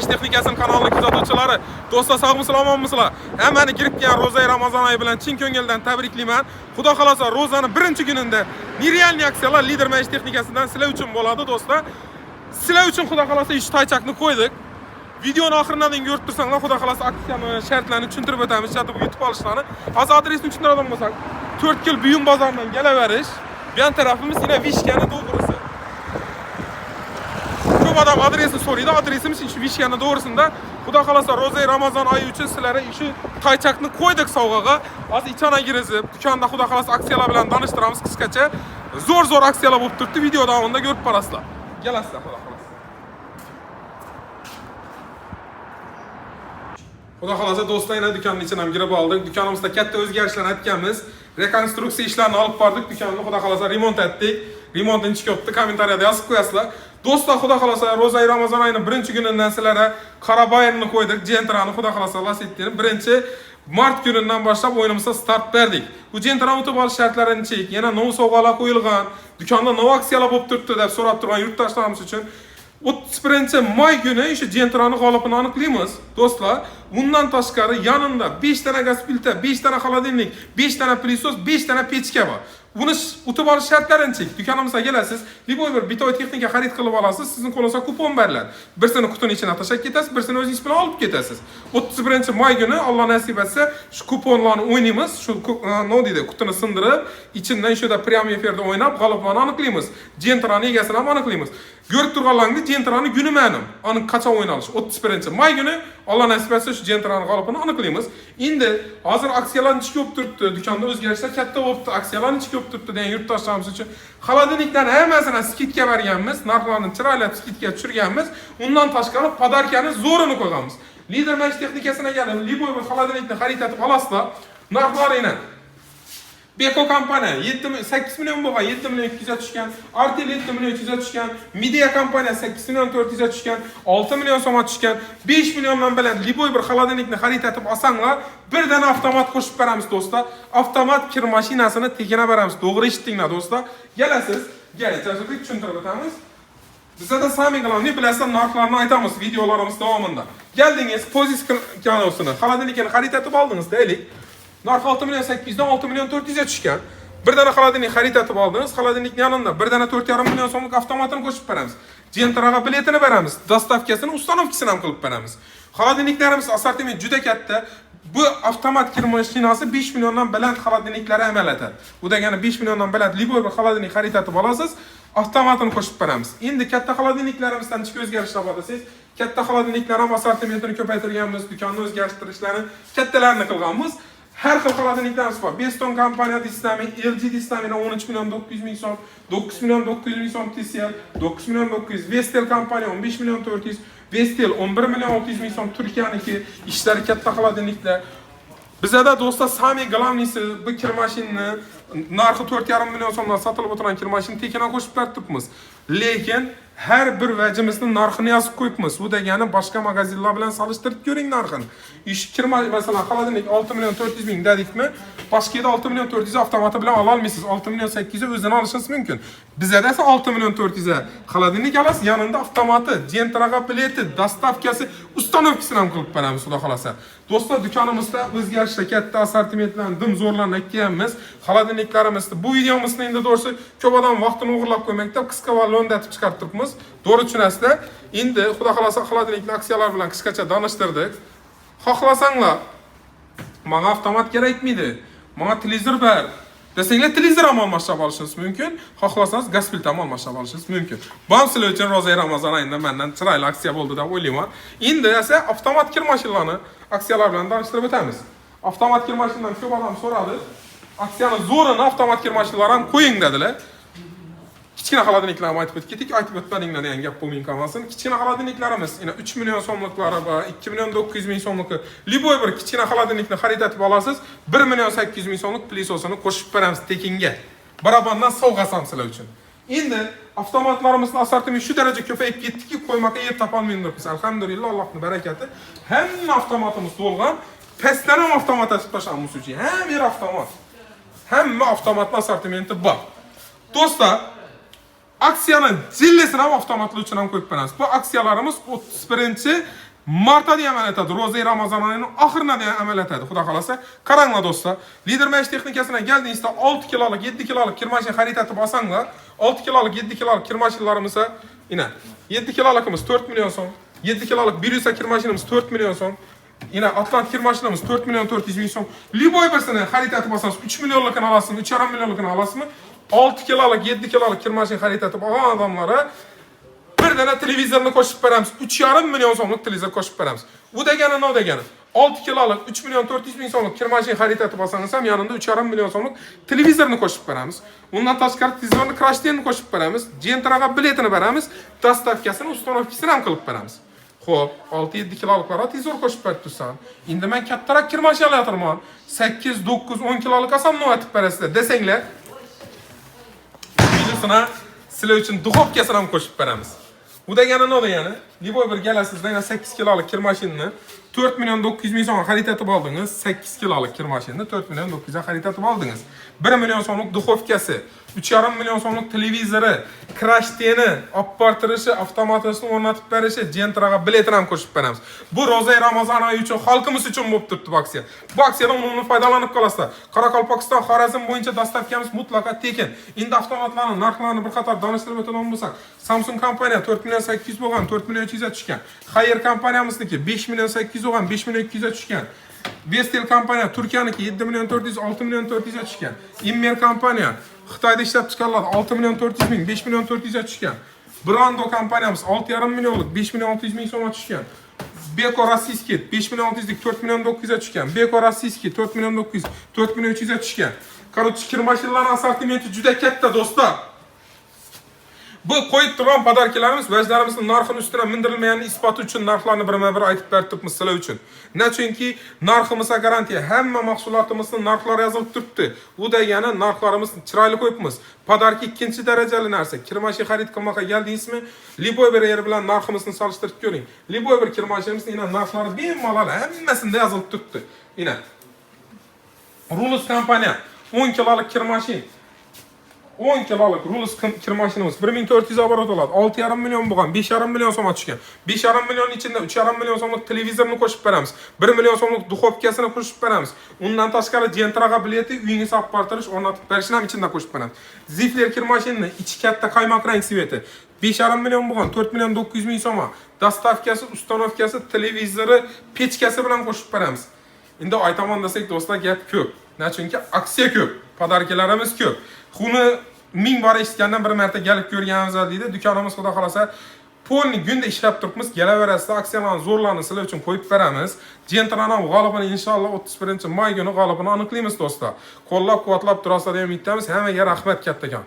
Maishiy texnikasining kanalini kuzatuvchilari, do'stlar, sog'misizlar, omonmisizlar? Hammani kirib kelgan Ro'za Ramazon oyi bilan chin ko'ngildan tabriklayman. Xudo xolasa, ro'zani birinchi kunida нереальный aksiyalar Lider Maishiy texnikasidan sizlar uchun bo'ladi, do'stlar. Sizlar uchun xudo xolasa ish toychakni qo'ydik. Videoni oxiridan ko'rib tursanglar, xudo xolasa aksiyani shartlarini tushuntirib o'tamiz, shartib yutib olishlarni. Hozir adresini tushuntiradigan bo'lsak, 4 kil buyum bozoridan kelaverish, bu yon tarafimiz yine Vishkani to'g'risi. Ko'p odam adresini so'raydi. Adresimiz shu Vishkani to'g'risida. Xudo xolasa Ro'za Ramazon oyi uchun sizlarga shu toychakni qo'ydik sovg'aga. Hozir ichana kirgizib, do'konda xudo xolasa aksiyalar bilan tanishtiramiz qisqacha. Zo'r zo'r aksiyalar bo'lib turibdi. Video davomida ko'rib borasizlar. Kelasizlar xudo xolasa. Xudo xolasa do'stlar, yana do'konni ichidan ham kirib oldik. Do'konimizda katta o'zgarishlarni aytganmiz. Rekonstruksiya ishlarini olib bordik. Do'konni xudo xolasa remont etdik. Remont necha ko'pdi, kommentariyada yozib qo'yasizlar. Do'stlar, xudo xolasa Ro'za Ramazon oyining birinchi kunidan sizlarga Qarabayirni qo'ydik. Gentrani xudo xolasa Lasetti'ni birinchi mart kunidan boshlab o'yinimizga start berdik. Bu Gentrani o'tib olish shartlari nechik? Yana nov sovg'alar qo'yilgan, do'konda nov aksiyalar bo'lib turibdi deb so'rab turgan yurtdoshlarimiz uchun 31 may kuni o'sha Gentrani g'olibini aniqlaymiz, do'stlar. Bundan tashqari yanında 5 tana gaz plita, 5 tana холодильник, 5 tana пылесос, 5 tana pechka bor. Buni utib olish shartlari nechik? Do'konimizga kelasiz, любой bir бытовой texnika xarid qilib olasiz, sizning qo'lingizga kupon beriladi. Birsini qutini ichiga tashlab ketasiz, birsini o'zingiz bilan olib ketasiz. 31 may kuni Alloh nasib etsa, shu kuponlarni o'ynaymiz, shu nima deydi, qutini sindirib, ichidan shu yerda prям efirda o'ynab, g'oliblarni aniqlaymiz. Gentrani egasini ham aniqlaymiz. Ko'rib turganlaringiz Gentrani kuni ma'lum. Aniq qachon o'ynalishi 31 may kuni Alloh nasib etsa shu Gentrani g'olibini aniqlaymiz. Endi hozir aksiyalar necha ko'p turibdi, do'konda o'zgarishlar katta bo'libdi, aksiyalar necha ko'p turibdi degan yurtdoshlarimiz uchun холодильник larni hammasini скидка berganmiz, narxlarni chiroylab скидка tushirganmiz. Undan tashqari подарка ni zo'rini qo'yganmiz. Lider Maishiy texnikasina kelib, любой bir холодильник ni xarid etib olasizlar. Narxlari yana Beko kompaniya 7 8 million bo'lgan, 7 million 200 ga tushgan, Artel 7 million 300 ga tushgan, Midea kompaniya 8 million 400 ga tushgan, 6 million so'mga tushgan, 5 milliondan baland любой bir холодильник ni xarid etib olsanglar, bir dana avtomat qo'shib beramiz, do'stlar. Avtomat kir mashinasini tekina beramiz. To'g'ri eshitdinglar, do'stlar. Kelasiz, gel, Jasurbek tushuntirib o'tamiz. Bizada самый главный bilasizlar, narxlarni aytamiz videolarimiz davomida. Keldingiz, Pozis kanosini, холодильник ni xarid etib oldingiz, deylik. Narxi 6 million 800 dan 6 million 400 ga tushgan. Bir dana холодильник xarid etib oldingiz, холодильник ning yanında bir dana 4,5 million so'mlik avtomatini qo'shib beramiz. Gentraga biletini beramiz, доставка sini, установка sini ham qilib beramiz. Холодильник larimiz assortiment juda katta. Bu avtomat kir mashinasi 5 milliondan baland холодильник lari amal etadi. Bu degani 5 milliondan baland любой bir холодильник xarid etib olasiz, avtomatini qo'shib beramiz. Endi katta холодильник larimizdan ichki o'zgarishlar bor desangiz, katta холодильник lar ham assortimentini ko'paytirganmiz, do'konni o'zgartirishlarni kattalarini qilganmiz. Har xil холодильник larimiz bor. Beston kompaniya deysizlarmi, LG deysizlarmi, 13 million 900 ming so'm, 9 million 900 ming so'm TCL, 9 million 900, Vestel kompaniya 15 million 400, Vestel 11 million 600 ming so'm Turkiyaniki, ishlari katta холодильник lar. Bizada do'stlar, самый главный si bu kir mashinani narxi 4,5 million so'mdan sotilib o'tirgan kir mashinani tekindan qo'shib berib turibmiz. Lekin har bir vajimizni narxini yozib qo'yibmiz. Bu degani boshqa magazinlar bilan solishtirib ko'ring narxini. Ish kirma, masalan, холодильник 6 million 400 ming dedikmi, boshqa yerda 6 million 400 avtomati bilan ola olmaysiz. 6 million 800 o'zini olishingiz mumkin. Bizada esa 6 million 400 холодильник olasiz, yanında avtomati, Gentraga bileti, доставка si, установка sini ham qilib beramiz, xudo xolasa. Do'stlar, do'konimizda o'zgarishlar katta assortimentlarni dim zo'rlarni aytganmiz. Холодильник larimizni bu videomizni endi to'g'risi ko'p odam vaqtini o'g'irlab qo'ymakda, qisqa va lo'ndatib chiqarib turibmiz. To'g'ri tushunasizlar. Endi xudo xolasa холодильник ni aksiyalar bilan qisqacha tanishtirdik. Xohlasanglar, menga avtomat kerakmidi? Menga televizor ber desanglar, televizor ham almashlab olishingiz mumkin. Xohlasangiz, gaz plita ham almashlab olishingiz mumkin. Bu ham sizlar uchun Ro'za Ramazon oyida mendan chiroyli aksiya bo'ldi deb o'ylayman. Endi esa avtomat kir mashinalarni aksiyalar bilan tanishtirib o'tamiz. Avtomat kir mashinadan ko'p odam so'radi. Aksiyani zo'rini avtomat kir mashinalar ham qo'ying dedilar. Kichkina холодильник larni aytib o'tib ketdik, aytib o'tmadinglar degan gap bo'lmay qolmasin. Kichkina холодильник larimiz yana 3 million so'mliklari va 2 million 900 ming so'mligi. Любой bir kichkina холодильник ni xarid etib olasiz, 1 million 800 ming so'mlik пылесос ini qo'shib beramiz tekinga. Barabandan sovg'asi ham sizlar uchun. Endi avtomatlarimizni assortimenti shu daraja ko'payib ketdiki, qo'ymoqqa yer topolmaymiz. Alhamdulillah, Allohning barakati. Hamma avtomatimiz to'lgan. Pastdan ham avtomat etib tashlamiz uchun. Hamma yer avtomat. Hamma avtomatning assortimenti bor. Do'stlar, aksiyani jillisini ham avtomatlar uchun ham qo'yib beramiz. Bu aksiyalarimiz 31 Martda amal etadi. Ro'za Ramazon oyining oxirida amal etadi. Xudo xolasa. Qaranglar do'stlar. Lider mayish texnikasidan keldingizda 6 kilolik, 7 kilolik kirmashin xarid etib olsanglar, 6 kilolik, 7 kilolik kirmashinlarimiz ina 7 kilolikimiz 4 million so'm, 7 kilolik Biryusa kirmashinimiz 4 million so'm. Yine Atlant kirmashinimiz 4 million 400 ming so'm. Любой birisini xarid etib olsangiz 3 millionlikini olasizmi, 3,5 millionlikini olasizmi? 6 kilolik, 7 kilolik kirmashin xarid etib olgan odamlara bir dana televizorni qo'shib beramiz. 3,5 million so'mlik televizor qo'shib beramiz. U degani nima degani? 6 kilolik 3 million 400 ming so'mlik kirmashin xarid etib olsangiz ham yanında 3,5 million so'mlik televizorni qo'shib beramiz. Undan tashqari televizorni кронштейнni qo'shib beramiz. Gentraga biletini beramiz. Доставка sini, установка sini ham qilib beramiz. Xo'p, 6-7 kiloliklarga televizor qo'shib berib tursan. Endi men kattaroq kirmashin olayotiraman. 8, 9, 10 kilolik olsam nima aytib berasizlar desanglar, videosini sizlar uchun духовка sini ham qo'shib beramiz. Bu degani nima degani? Любой bir kelasizda yana 8 kilolik kirmashinni 4 million 900 ming so'mga xarid etib oldingiz. 8 kilolik kirmashinni 4 million 900 ga xarid etib oldingiz. 1 million so'mlik духовка si, 3,5 million so'mlik televizori, кронштейни, olib bortirishi, avtomatini o'rnatib berishi, Gentraga biletini ham qo'shib beramiz. Bu Ro'za Ramazon oyi uchun, xalqimiz uchun bo'lib turibdi bu aksiya. Bu aksiyadan unumli foydalanib qolasizlar. Qoraqalpog'iston, Xorazm bo'yicha доставка miz mutlaqo tekin. Endi avtomatlarning narxlarini bir qator donishtirib o'tadigan bo'lsak, Samsung kompaniya 4 million 800 bo'lgan, 4 million 300 ga tushgan. Haier kompaniyamizniki 5 million 800 bo'lgan, 5 million 200 ga tushgan. Vestel kompaniya Turkiyaniki 7 million 400, 6 million 400 ga tushgan. Immer kompaniya Xitoyda ishlab chiqariladi 6 million 400 ming, 5 million 400 ga tushgan. Brando kompaniyamiz 6,5 millionlik 5 million 600 ming so'mga tushgan. Beko Российский 5 million 600lik 4 million 900 ga tushgan. Beko Российский 4 million 900, 4 million 300 ga tushgan. Короче, kirmashinlarning assortimenti juda katta do'stlar. Bu qo'yib turgan подарка larimiz vajlarimizning narxini ustidan mindirilmaganini isboti uchun narxlarni birma-bir aytib berib turibmiz sizlar uchun. Nachunki narximizga garantiya, hamma mahsulotimizning narxlari yozilib turibdi. U degani narxlarimizni chiroyli qo'yibmiz. Подарка ikkinchi darajali narsa. Kirmashi xarid qilmoqqa keldingizmi? Любой bir yer bilan narximizni solishtirib ko'ring. Любой bir kirmashimizning ina narxlari bemalol hammasida yozilib turibdi. Ina. Rulus kompaniya 10 kilolik kirmashin 10 kilolik Rulus kirmashinimiz 1400 оборот oladi. 6,5 million bo'lgan, 5,5 million so'mga tushgan. 5,5 million ichida 3,5 million so'mlik televizorni qo'shib beramiz. 1 million so'mlik духовка sini qo'shib beramiz. Undan tashqari Gentraga bileti uyingizga olib bortirish, o'rnatib berishini ham ichida qo'shib beramiz. Zifler kirmashinni ichi katta qaymoq rang цвет i 5,5 million bo'lgan, 4 million 900 ming so'm. Доставка si, установка si, televizori, pechkasi bilan qo'shib beramiz. Endi aytaman desak do'stlar gap ko'p. Chunki aksiya ko'p, подарка larimiz ko'p. Xuni ming bor eshitgandan bir marta kelib ko'rganimiz deydi. Do'konimiz xudo xolasa полный kunda ishlab turibmiz. Kelaverasizlar, aksiyalarni zo'rlarni sizlar uchun qo'yib beramiz. Gentrani ham g'olibini inshaalloh 31 may kuni g'olibini aniqlaymiz do'stlar. Qo'llab-quvvatlab turasizlar degan umiddamiz. Hammaga rahmat kattakon.